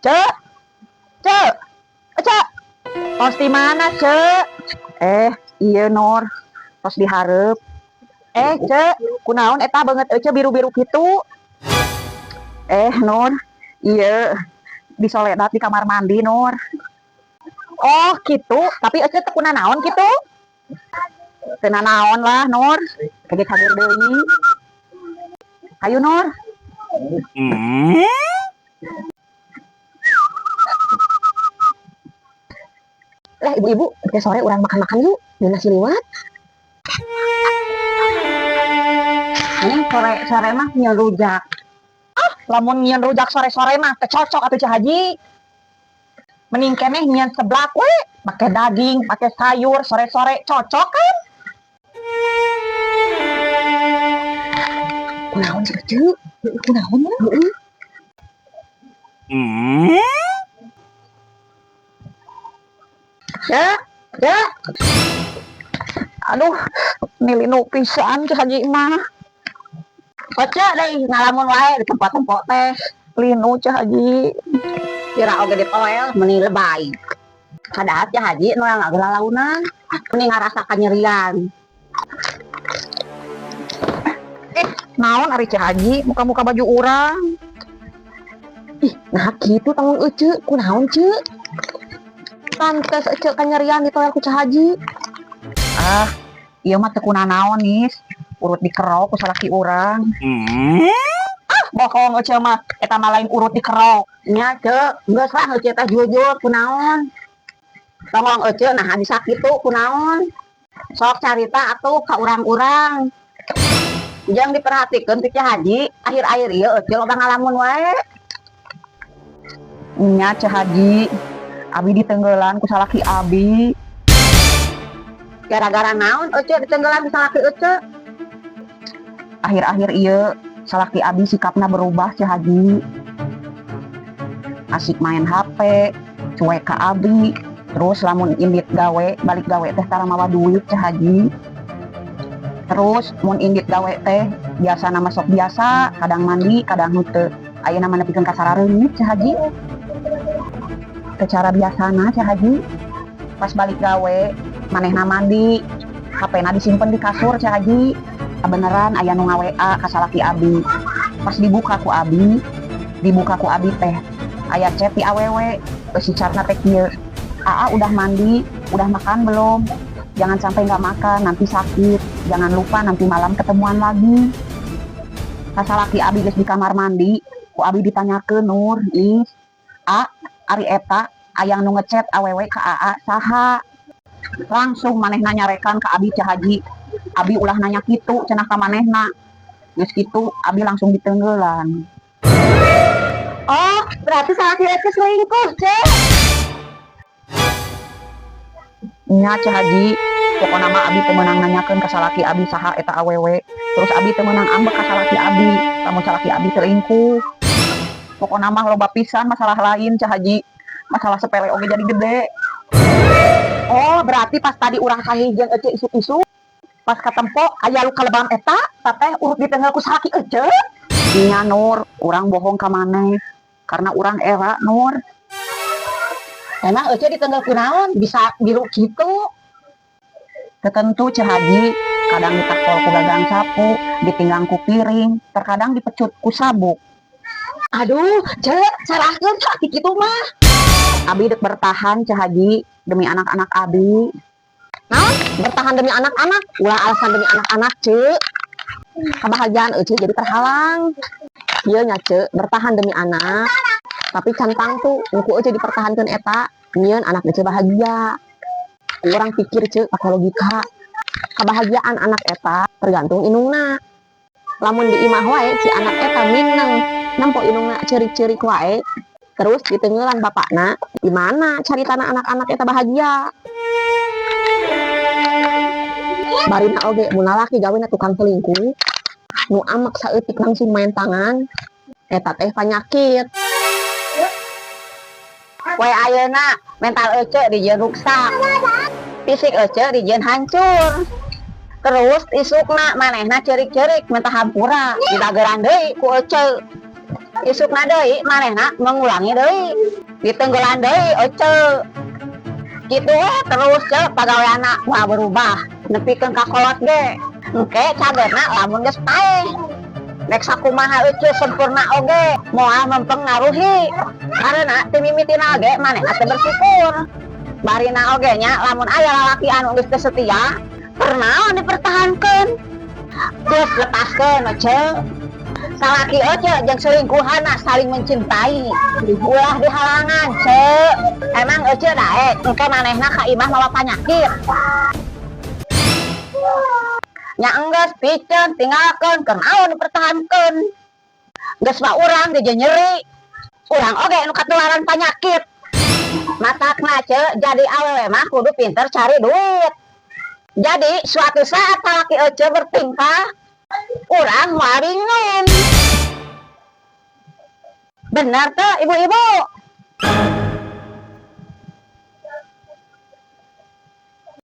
Cek, cek, cek. Tos di mana, Cek? Eh, iya Nur. Tos dihareup. Eh, Cek, kunaon eta beungeut Ece biru-biru kitu? Eh, Nur. Iya, disoledat di kamar mandi, Nur. Oh, gitu. Tapi Ece teu naon kitu? Teu naon lah, Nur. Kage cager deui. Ayo, Nur. Lah, ibu-ibu, ke sore urang makan-makan yuk. Di nasi liwet. Ini sore-sore mah nyieun rujak. Ah, lamun nyieun rujak sore-sore mah teu cocok atuh, Ceu Haji. Mending keneh nyieun seblak we, make daging, make sayur, sore-sore cocok kan? Kunaon sih, Ece? Kunaon mah? Heeh. Ya, ya. Aduh, nilinu pisan Ceu Haji mah. Ece deui ngalamun wae di tempat-tempat teh. Linu, Ceu Haji. Kira oge ditoel meni lebay. Padahal Ceu Haji nu ngagelalaunan, meni ngarasa kanyerian. Eh, naon ari Ceu Haji muka-muka baju urang? Ih, nah kitu tanggung Ece, kunaon, Ce? Pantes Ece kanyerian ditoel ku Ceu Haji. Ah, ieu mah teu kunanaon, Nis. Urut dikerok ku salaki urang. Ah, bohong Ece mah. Eta mah lain urut dikerok. Nya, Ceu, geus lah Ece teh jujur kunaon. Tongong Ece nah bisa kitu kunaon. Sok carita atuh ka urang-urang. Jangan diperhatikeun ti Ceu Haji, akhir-akhir ieu Ece loba ngalamun wae. Nya, Ceu Haji, abi ditenggelan ku salaki abi. Gara-gara naon Ece ditenggelan ku salaki Ece? Akhir-akhir ieu salaki abi sikapna berubah, Ceu Haji. Asik main HP, cuek ka abi. Terus lamun indit gawe, balik gawe teh tara mawa duit, Ceu Haji. Terus mun indit gawe teh biasa nama sok biasa, kadang mandi, kadang henteu. Ayeuna mah nepikeun ka sarareungit, Ceu Haji. Secara biasana, Ceu Haji, pas balik gawe manehna mandi, HP-na disimpen di kasur, Ceu Haji. Beneran aya nu nga-WA ka salaki abi. Pas dibuka ku abi teh aya chat di awewe. Si chatna teh kieu: "Aa udah mandi, udah makan belum? Jangan sampai nggak makan, nanti sakit. Jangan lupa nanti malam ketemuan lagi." Ka salaki abi geus di kamar mandi, ku abi ditanyakeun, "Nur, Nis, A, ari eta aya nu ngechat awewe ka Aa saha?" Langsung manehna nyarekan ka abi, Ceu Haji. "Abi ulah nanya kitu," cenah ka manehna. Geus kitu abi langsung ditenggelan. Oh, berarti salaki Ece selingkuh, Ce. Nya, Ceu Haji, pokona mah abi teu meunang nanyakeun ka salaki abi saha eta awewe. Terus abi teu meunang ambek ka salaki abi lamun salaki abi selingkuh. Pokona mah loba pisan masalah lain, Ceu Haji. Masalah sepele oge jadi gede. Oh, berarti pas tadi urang panggih jeung Ece isuk-isuk, pas katempo aya luka lebam eta, teh urut ditenggel ku salaki Ece. Nya, Nur, urang bohong ka maneh karena urang era, Nur. Emang Ece ditenggel ku naon bisa biru kitu? Tertentu, Ceu Haji, kadang ditakol ku gagang sapu, ditinggang ku piring, terkadang dipecut ku sabuk. Aduh, Ce, salahkeun salaki kitu mah. Abi dek bertahan, Ceu Haji, demi anak-anak abi. Naon? Bertahan demi anak-anak? Ulah alasan demi anak-anak, Ce. Kebahagiaan Ece jadi terhalang. Iya nya, Ce, bertahan demi anak. Tapi can tangtu nu ku Ece dipertahankan eta nyieun anak Ece bahagia. Urang pikir, Ce, pakai logika. Kebahagiaan anak eta tergantung indungna. Lamun di imah wae si anak eta mineng, nempo indungna ceurik-ceurik wae, terus ditenggelan bapakna, gimana caritana anak-anak eta bahagia? Barina oge mun lalaki gawena tukang selingkuh, nu amek saeutik langsung main tangan, eta teh panyakit. Poe ayeuna mental Ece dijieun ruksak. Fisik Ece dijieun hancur. Terus isukna manehna ceurik-ceurik minta hampura, didageran deui ku Ece. Isukna deui manehna mengulangi deui, ditenggelan deui ece. Kitu we terus, Ce, pagaweanna moal berubah nepikeun ka kolot ge. Engke cagerna lamun geus paeh. Rek sakumaha ece sempurna oge moal mempengaruhi, karena ti mimitina ge manehna teu bersyukur. Barina oge nya, lamun aya lalaki anu geus teu setia, kunaon dipertahankeun? Terus lepaskeun, Ece. Salaki ece jeung selingkuhanna saling mencintai, ulah dihalangan, Ce. Emang ece daek engke manehna ka imah mawa panyakit? Nya enggeus, piceun, tinggalkeun. Kunaon dipertahankeun? Geus mah urang ge nyeri, urang oge nu katularan panyakit. Matakna, Ce, jadi awewe mah kudu pinter cari duit. Jadi suatu saat salaki ece bertingkah, urang moal bingung. Benar tuh, ibu-ibu?